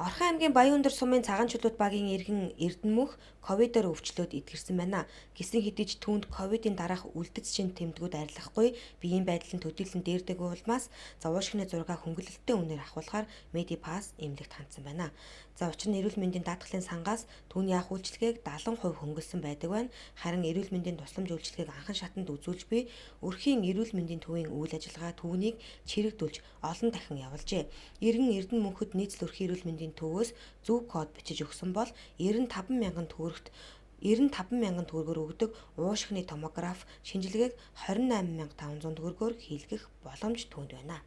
Орхон аймгийн Баян өндөр сумын Цагаан чулуут багийн иргэн Эрдэнэмөнх ковидоор өвчлөөд эдгэрсэн байна. Гисэн хэдий ч түүнд ковидын дараах үлдэц шин тэмдгүүд арилгахгүй, биеийн байдал нь төдийлөн дээрдэггүй улмаас за уушгины зургаа хөнгөлөлттэй үнээр авахулахаар Медипас эмнэлэгт хандсан байна. За учир нь эрүүл мэндийн даатгалын сангаас түүний авах үйлчилгээг 70% хөнгөлсөн байдаг байна. Харин эрүүл мэндийн тусламж үйлчилгээг анхан шатанд үзүүлж буй өрхийн эрүүл мэндийн төвийн үйл ажиллагаа түүнийг чирэгдүүлж олон дахин явуулжээ. Иргэн Эрдэнэмөнхөд нийцэл өрхийн эрүүл мэндийн төвөөс зөв код бичиж өгсөн бол 95 мянган төгрөгт 95 мянган төгрөгөөр өгдөг уушгины томограф шинжилгээг 28,500 төгрөгөөр хийлгэх боломж түүнд байна.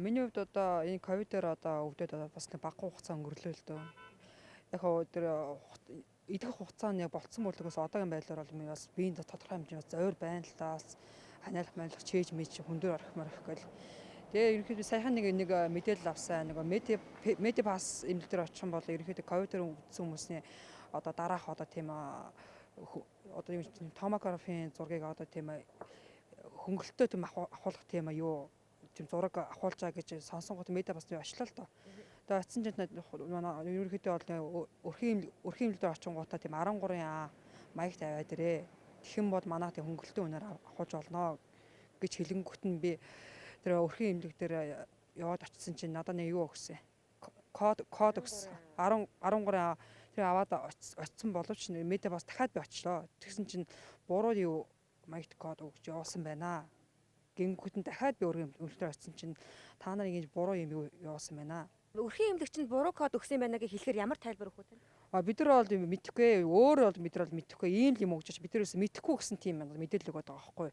Миний хувьд одоо энэ ковидоор одоо өвдөд бас нэг багахан хугацаа өнгөрлөө л дөө. Яг хоо тэр идэх хугацаа нь яг болцсон бүлгээс одоогийн байдлаар бол бас биеийн тодорхой хэмжээнд зовир байна л да. Ханиалах маниалах чээж мэж хүндээр орох морох гэл. Тэгээ ерөнхийдөө саяхан нэг мэдээлэл авсан. Нөгөө Медипас эмнэлэг дээр очих юм бол ерөнхийдөө ковидоор өвдсөн хүмүүсний одоо дараах одоо тийм одоо юм томографийн зургийг одоо тийм хөнгөлөлтөө тийм авахулах тийм юу тийм зураг авахулж байгаа гэж сонсонгууд Медипас би очлоо л доо. Тэгээ очисон чинь манай ерөнхийдөө бол өрхийн эмнэлэг дээр очингуудаа тийм 13 А маягт аваад ирээ. Тэгэх юм бол манай тийм хөнгөлөлтийн үнээр авахулж болно гэж хэлэнгүүт нь би тэр өрхийн эмнэлэг дээр яваад очисон чинь надад нэг юу өгсөн. Код өгсөн. 13 А тэр аваад очисон боловч Медипас дахиад би очлоо. Тэгсэн чинь буруу юу маягт код өгч явуулсан байна. Гингүүт нь дахиад би өрхийн эмнэлэг дээр очисон чинь та нар ингэж буруу юм явуулсан байна. Өрхийн эмнэлэг чинь буруу код өгсөн байна гэж хэлэхээр ямар тайлбар өгөх вэ? А бид нар бол мэдэхгүй, өөр бол бид нар бол мэдэхгүй, ийм л юм өгч бид нар мэдэхгүй гэсэн тийм мэдээлэл өгöd байгаа байхгүй.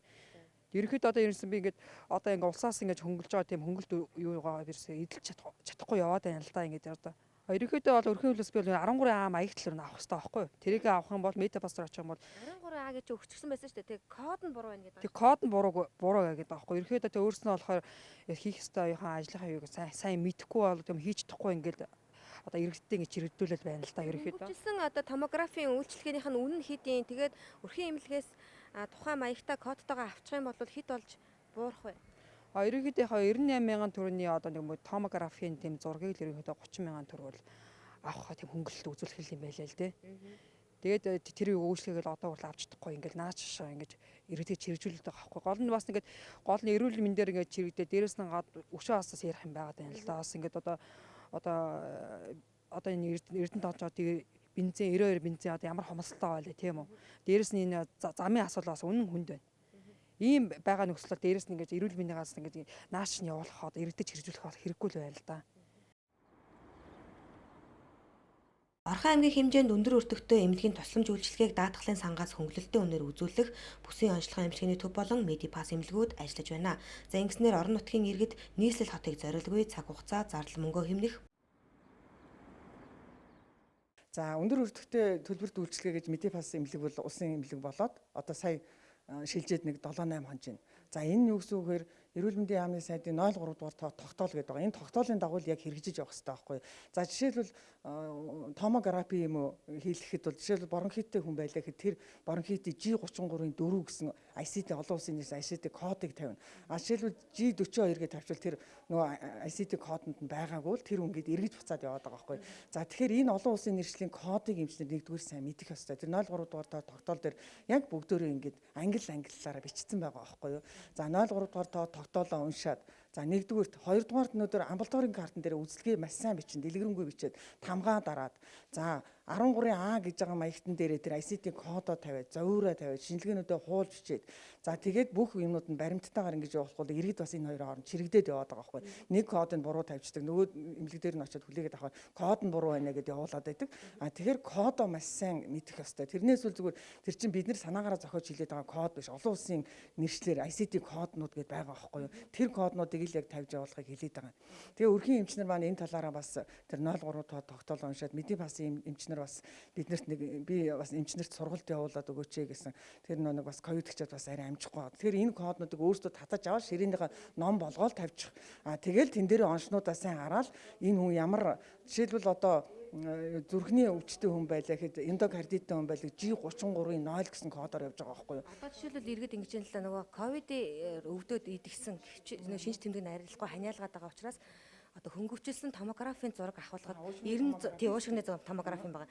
Ерөнхийдөө одоо ерөнсөн би ингээд одоо ингээд улсаас ингээд хөнгөлж байгаа тийм хөнгөлт юугаа ерөөсөө эдэлж чадахгүй яваад байна л да ингээд одоо. Ерөнхийдөө бол өрхийн хөлөөс би 13 А маягт л авах хэрэгтэй байхгүй юу? Тэрийг авах юм бол Медипас руу очих юм бол 13 А гэж өгчихсөн байсан шүү дээ. Тэг код нь буруу байна гэдэг. Тэг код нь буруу гэдэг байхгүй юу? Ерөнхийдөө тэг өөрснөө болохоор хийх ёстой ажлынхаа юуг сайн мэдэхгүй бол тийм хийж чадахгүй ингээд одоо иргэдтэй ингэж чирэгдүүлэл байна л да ерөнхийдөө. Хөгжилсөн одоо томографийн үйлчилгээнийх нь үнэ нь хэдийн, тэгээд өрхийн эмнэлгээс тухайн маягтай кодтойгоо авчих юм бол хэд болж буурах вэ? А ерөнхийдөө яг 98 мянган төгрөгийн одоо нэг томографийн тийм зургийг л ерөнхийдөө 30 мянган төгрөг бол авах тийм хөнгөлөлт үзүүлэх юм байлаа л дээ. Тэгээд тэр үйлчлэгийг л одоо хүртэл авч чадахгүй ингээл наач шаа ингэж иргэдэд чирэгжүүлээд байгаа байхгүй. Гол нь бас ингээд гол нь эрүүл мэндээр ингээд чирэгдээ дээрэс нь өшөө асаас ярих юм байгаад байна л да. Бас ингээд одоо энэ Эрдэнэ тоочоод бензин 92 бензин одоо ямар хомсолтой байлаа тийм үү. Дээрэс нь энэ замын асуудал бас үнэн хүнд байна. Ийм байгаа нөхцөлөөр дээрэс нь ингэж эрүүл мэндийн газар ингэж нааш нь явуулах одоо иргэдэд хэрэгжүүлэх бол хэрэггүй л байна л да. Орхон аймгийн хэмжээнд өндөр өртөгтэй эмнэлгийн тусламж үйлчилгээг даатгалын сангаас хөнгөлөлтийн үнээр үзүүлэх бүсийн онцлогын эмчилгээний төв болон Медипас эмнэлгүүд ажиллаж байна. За ингэснээр орон нутгийн иргэд нийслэл хотыг зориулгүй цаг хугацаа зардал мөнгөө хэмнэх. За өндөр өртөгтэй төлбөрт үйлчилгээ гэж Медипас эмнэлэг бол улсын эмнэлэг болоод одоо сая шилжээд нэг 7-8 хонж байна. За энэ нь юу гэсэн үг вэ? Эрүүл мэндийн яамны сайдын 03 дугаар тогтоол гэдэг байгаа. Энэ тогтоолын дагуу яг хэрэгжиж явах хэрэгтэй байхгүй. За жишээлбэл томографи юм уу хийлгэхэд бол жишээлбэл бронхиттэй хүн байлаа гэхэд тэр бронхитийн G33-ын 4 гэсэн ICD олон улсын нэрс ICD кодыг тавина. А жишээлбэл G42 гэж тавьчвал тэр нөгөө ICD кодонд нь байгаагүй л тэр үнгээд эргэж буцаад яваад байгаа байхгүй. За тэгэхээр энэ олон улсын нэршлийн кодыг эмчнэр нэгдүгээр сайн мэдэх ёстой. Тэр 03 дугаар тогтоол дээр яг бүгдөөрөө ингээд англи англиараа бичсэн байгаа байхгүй юу. За 03 дугаар тогтоолоо уншаад за нэгдүгüрт хоёрдугаарт өнөөдөр амбулаторийн картан дээр үзлэгээ маш сайн бичин дэлгэрэнгүй бичээд тамгаа дараад за 13 А гэж байгаа маягтан дээрээ тэр ICT кодоо тавиад зовиураа тавиад шинжилгээнүүдээ хуулж бичээд за тэгээд бүх юмнууд нь баримттайгаар ингэж явуулах бол иргэд бас энэ хоёрын хооронд чирэгдээд яваад байгаа байхгүй. Нэг код нь буруу тавьчихдаг, нөгөө эмнэлэг дээр нь очиод хүлээгээд авах код нь буруу байна гэдээ явуулаад байдаг. А тэгэхээр кодоо маш сайн мэдэх ёстой. Тэрнээс үл зүгээр тэр чинь бид нар санаагаараа зохиож хилээд байгаа код биш. Олон улсын нэршлэр ICT коднууд гэдээ байгаа байхгүй юу. Тэр коднуудыг л яг тавьж явуулахыг хэлээд байгаа. Тэгээ өрхийн эмчнэр маань энэ талаараа бас тэр 03 тоо тогтоол уншаад Медипасын эмчнэр бас биднэрт нэг би бас эмчнэрт сургалт явуулаад өгөөч гэсэн. Тэр нэг бас ковид гчээд бас арай амжихгүй байгаа. Тэгэхээр энэ коднуудыг өөрсдөө татаж аваад ширээнийхээ ном болгоол тавьчих. А тэгэл тэн дээр оншнуудаа сайн хараад энэ хүн ямар жишээлбэл одоо зүрхний өвчтөй хүн байлаа гэхэд эндокардиттэй хүн байлаа G33-ын 0 гэсэн кодоор явж байгаа байхгүй юу. Одоо жишээлбэл иргэд ингэж юм л да нөгөө ковид өвдөд идэгсэн шинж тэмдэг нь арилахгүй ханиалгаад байгаа учраас Одоо хөнгөвчлсөн томографийн зураг авахлахад 90 тий уушигны томографийн байгаа.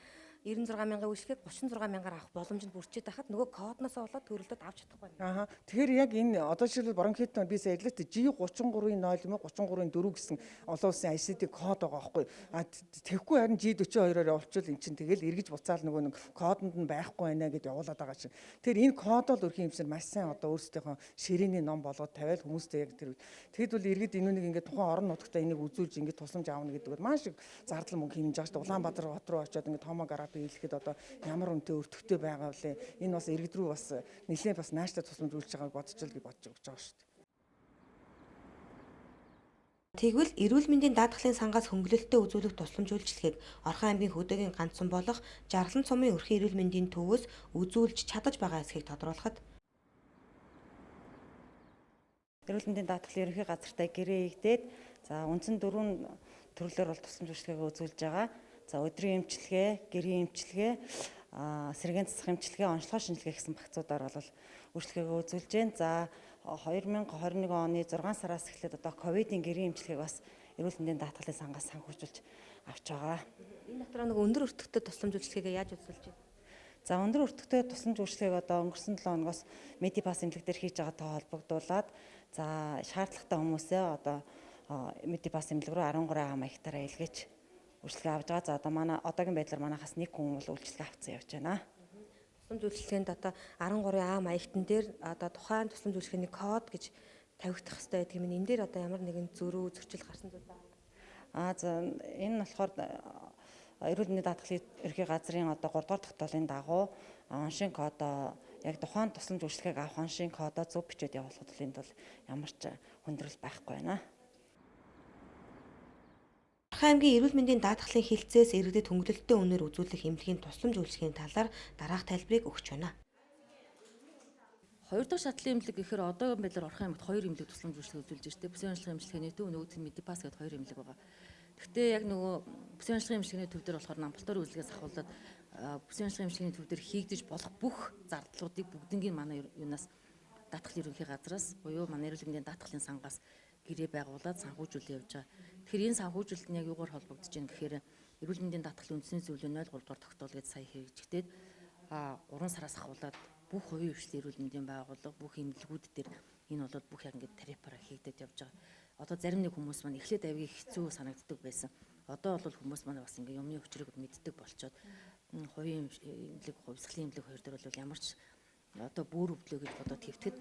96 мянган үйлчлэгийг 36 мянгаар авах боломж нь бүрчээд байхад нөгөө кодноос болоод төрөлдөд авч чадахгүй байна. Аха. Тэгэхээр яг энэ одоо жишээлбэл бронхит би сая ярьлаа G33-ийн 0 юм уу 33-ийн 4 гэсэн олон улсын ICD код байгаа байхгүй. А тэгэхгүй харин G42-оор явуулчвал эн чинь тэгэл эргэж буцаал нөгөө нэг кодонд нь байхгүй байна гэд явуулаад байгаа чинь. Тэгэхээр энэ код бол өрхийн юмсэр маш сайн одоо өөрсдийнхөө ширээний ном болгоод тавиал хүмүүстэй яг тэр. Тэгэд бол иргэд энүүнийг ингээд тухайн орон нутагтаа энийг үзүүлж ингээд тусламж аавна гэдэг бол маш их зардал мөнгө хэмнэж байгаа шүү дээ. Улаанбаатар хот руу очиод ингээд томографи хийлгэхэд одоо ямар үнэтэй өртөгтэй байгаа вэ? Энэ бас иргэд рүү бас нэлээд бас нааштай тусламж үйлч байгааг бодчихвол гэж бодож өгч байгаа шүү дээ. Тэгвэл эрүүл мэндийн даатгалын сангаас хөнгөлөлтөд үзүүлэх тусламж үйлчилгээг Орхон аймгийн хөдөөгийн ганц сум болох Жаргалан сумын өрхийн эрүүл мэндийн төвөөс үзүүлж чадаж байгаа эсхийг тодруулахад эрүүл мэндийн даатгалын ерөнхий газартай гэрээ хийгдээд за үндсэн дөрвөн төрлөөр бол тусламж үйлчилгээг үзүүлж байгаа. За өдрийн эмчилгээ, гэрийн эмчилгээ, сэргээн засах эмчилгээ, онцлогоо шинжилгээ гэсэн багцуудаар бол үйлчилгээгээ үзүүлж байна. За 2021 оны 6 сараас эхлээд одоо ковидын гэрийн эмчилгээг бас эрүүл мэндийн даатгалын сангаас санхүүжүүлж авч байгаа. Энэ дотор нэг өндөр өртөгтэй тусламж үйлчилгээгээ яаж үзүүлж байна? За өндөр өртөгтэй тусламж үйлчилгээг одоо өнгөрсөн 7 хоногоос Медипас эмнэлэг дээр хийж байгаатай холбогдуулаад за шаардлагатай хүмүүсээ одоо Медипас эмнэлэг рүү 13 А маягтаараа илгээж үйлчилгээ авч байгаа. За одоо манай одоогийн байдлаар манайхаас нэг хүн бол үйлчилгээ авцсан явж байна. Тусламж үйлчилгээнд одоо 13 А маягтан дээр одоо тухайн тусламж үйлчилгээний код гэж тавигдах хэрэгтэй байдаг юм. Энэ дээр одоо ямар нэгэн зөрүү зөрчил гарсан зүйл байна. Аа за энэ нь болохоор эрүүл мэндийн даатгалын ерөнхий газрын одоо 3 дугаар тогтоолын дагуу оншийн кодоо яг тухайн тусламж үйлчилгээг авах оншийн кодоо зөв бичээд явуулахад бол энд бол ямар ч хүндрэл байхгүй байна. Орхон аймгийн эрүүл мэндийн даатгалын хилцээс иргэдэд хөнгөлөлттэй үнээр үзүүлэх эмнэлгийн тусламж үйлчилгээний талаар дараах тайлбарыг өгч байна. Хоёр дахь шатлын эмнэлэг гэхээр одоогийн байдлаар Орхон аймагт хоёр эмнэлэг тусламж үйлчилгээ үзүүлж штэ. Бүсийн онцлогын эмчилгээний төв, нөгөөх нь Медипас гэдэг хоёр эмнэлэг байгаа. Гэхдээ яг нөгөө бүсийн онцлогын эмчилгээний төв дээр болохоор амбулатори үйлчилгээс ахуулаад бүсийн онцлогын эмчилгээний төв дээр хийгдэж болох бүх зардлуудыг бүгднийг манай юунаас даатгалын ерөнхий газраас буюу манай эрүүл мэндийн даатгалын сангаас гэрээ байгуулад санхүүжүүлээ явж байгаа. Тэгэхээр энэ санхүүжилт нь яг юугаар холбогдож байна гэхээр эрүүл мэндийн даатгалын үндэсний зөвлөлөө 03 дугаар тогтоол гэж сая хэрэгжигдээд 3 сараас ахуулаад бүх хувийн хвшлийн эрүүл мэндийн байгууллага, бүх эмнэлгүүд дээр энэ бол бүх яг ингээд тарифаараа хийгдээд явж байгаа. Одоо зарим нэг хүмүүс маань эхлээд авиг хэцүү санагддаг байсан. Одоо бол хүмүүс маань бас ингээд юмны учрыг мэддэг болчоод хувийн эмнэлэг, хувьсгалын эмнэлэг хоёр дээр бол ямар ч одоо бүр өвдлөө гэж бодоод хэвтэхэд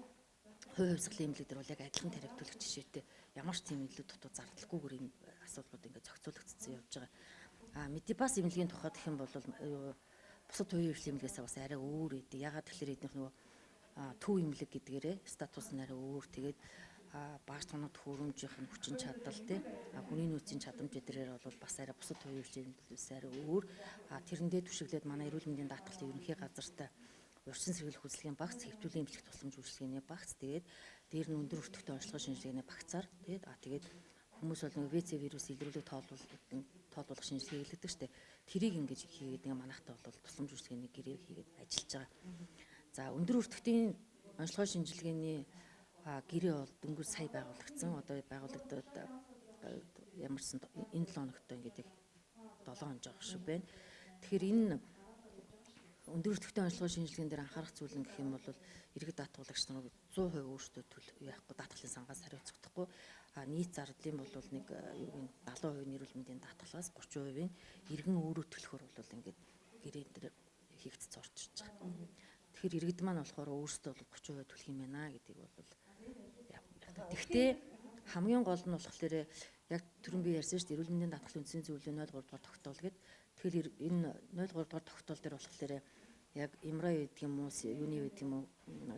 хувь хувьсгалын эмнэлэг дээр бол яг адилхан тариф төлөх жишээтэй ямар ч тийм илүү дутуу зардалгүйгээр энэ асуудлууд ингээд зохицуулагдсан явж байгаа. А Медипас эмнэлгийн тухайд гэх юм бол бусад хувийн хвшлийн эмнэлгээс бас арай өөр өгдөг. Ягаад тэгэхээр эднийх нөгөө төв эмнэлэг гэдгээрээ статус нь арай өөр. Тэгээд багц тоног төхөөрөмжийнх нь хүчин чадал тий хүний нөөцийн чадамж эдгээр бол бас арай бусад хувийн хвшлийн эмнэлгээс арай өөр. Тэрэндээ түшиглээд манай эрүүл мэндийн даатгалын ерөнхий газартай урьдчилан сэргийлэх үйлчилгээний багц, хэвтүүлийн эмчлэх тусламж үйлчилгээний багц, тэгээд дээр нь өндөр өртөгтэй онцлогын шинжилгээний багцаар тэгээд тэгээд хүмүүс бол нэг ВЦ вирус илрүүлэг тоолуулах шинжилгээ хийлгэдэг штэ. Тэрийг ингэж хийгээд ингээ манайхтай бол тусламж үйлчилгээний гэрээ хийгээд ажиллаж байгаа. За өндөр өртөгтийн онцлогын шинжилгээний гэрээ бол дөнгөж сая байгуулагдсан. Одоо байгуулагдаад ямарсан энэ 7 хоногт ингээд яг 7 хоног жоох шиг байна. Тэгэхээр энэ өндөр өртөгтэй онцлогын шинжилгээнд дээр анхаарах зүйл нь гэх юм бол иргэд даатгуулагч нар 100% өөрсдөө төл яахгүй даатгалын сангаас хариуцагдахгүй. Нийт зардлын бол нэг юуг нь 70% нь эрүүл мэндийн даатгалаас 30% нь иргэн өөрөө төлөхөр бол ингээд гэрээ дээр хийгдсэн орж ирж байгаа. Тэгэхээр иргэд маань болохоор өөрсдөө бол 30% төлөх юм байна гэдгийг бол Тэгтээ хамгийн гол нь болохоор яг түрүүн би ярьсан шүү дээ эрүүл мэндийн даатгалын үндсэн зөвлөлийн 03 дугаар тогтоол гээд. Тэгэхээр энэ 03 дугаар тогтоол дээр болохоор яг эмрай гэдэг юм уу, юуны гэдэг юм уу,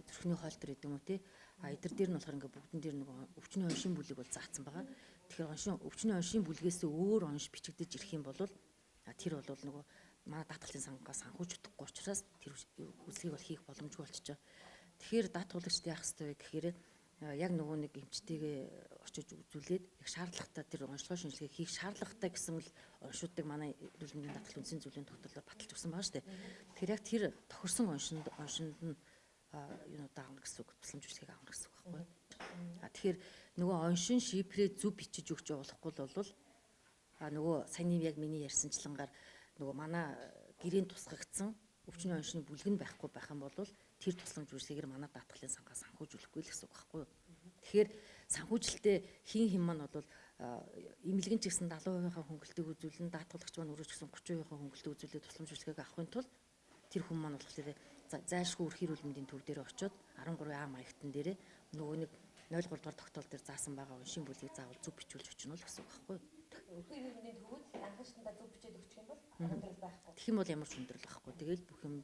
зүрхний хоолтор гэдэг юм уу тий. А эдгээр дээр нь болохоор ингээ бүгдэн дээр нөгөө өвчний оншийн бүлэг бол заасан байгаа. Тэгэхээр оншин өвчний оншийн бүлгээс өөр онш бичигдэж ирэх юм бол тэр бол нөгөө манай даатгалын сангаас санхүүж чадахгүй учраас тэр үйлчлэгийг бол хийх боломжгүй болчихж байгаа. Тэгэхээр даатгуулагчд яах ёстой вэ гэхээр яг нөгөө нэг эмчтэйгээ очиж үзүүлээд яг шаардлагатай тэр онцлогын шинжилгээ хийх шаардлагатай гэсэн л оншуудыг манай эрүүл мэндийн даатгалын үндсэн зөвлөлийн тогтоолоор баталж өгсөн байгаа шүү дээ. Тэгэхээр яг тэр тохирсон оншинд нь юунуудаа авна гэсэн үг, тусламж үйлчилгээг авна гэсэн үг байхгүй. А тэгэхээр нөгөө оншин шифрээ зөв бичиж өгч явуулахгүй бол а нөгөө саяны яг миний ярьсанчлангаар нөгөө манай гэрээнд тусгагдсан өвчний оншины бүлэг нь байхгүй байх юм бол тэр тусламж үйлчилгээгээр манай даатгалын сангаас санхүүжүүлэхгүй л гэсэн үг байхгүй юу. Тэгэхээр санхүүжилтээ хин хэн маань бол эмнэлгэн ч гэсэн 70%-ийн хөнгөлтийг үзүүлнэ, даатгалагч маань өөрөө ч гэсэн 30%-ийн хөнгөлтийг үзүүлээд тусламж үйлчилгээг авахын тулд тэр хүн маань болохоор зайлшгүй өрхийн эрүүл мэндийн төв дээр очиод 13 А маягтан дээрээ нөгөө нэг 03 дугаар тогтоол дээр заасан байгаа уншийн бүлгийг заавал зөв бичүүлж очино л гэсэн үг байхгүй юу. Өрхийн эрүүл мэндийн төвөд анхан шатандаа зөв бичээд өгчих юм бол өндөрлөл байхгүй. Тэгэх юм бол ямар ч өндөрлөл байхгүй. Тэгэл бүх юм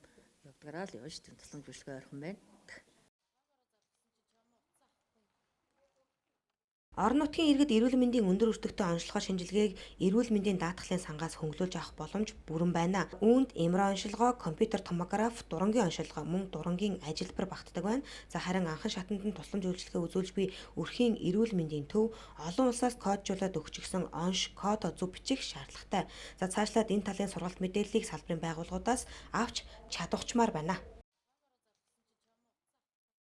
явдгараа л явна шүү дээ. Тусламж үйлчилгээ ойрхон байна. Орон нутгийн иргэд эрүүл мэндийн өндөр өртөгтэй онцлогоо шинжилгээг эрүүл мэндийн даатгалын сангаас хөнгөлүүлж авах боломж бүрэн байна. Үүнд МР оншилгоо, компьютер томограф, дурангийн оншилгоо мөн дурангийн ажилбар багтдаг байна. За харин анхан шатанд нь тусламж үйлчилгээ үзүүлж буй өрхийн эрүүл мэндийн төв олон улсаас коджуулаад өгчихсөн онш код зөв бичих шаардлагатай. За цаашлаад энэ талын сургалт мэдээллийг салбарын байгууллагуудаас авч чадвахчмаар байна.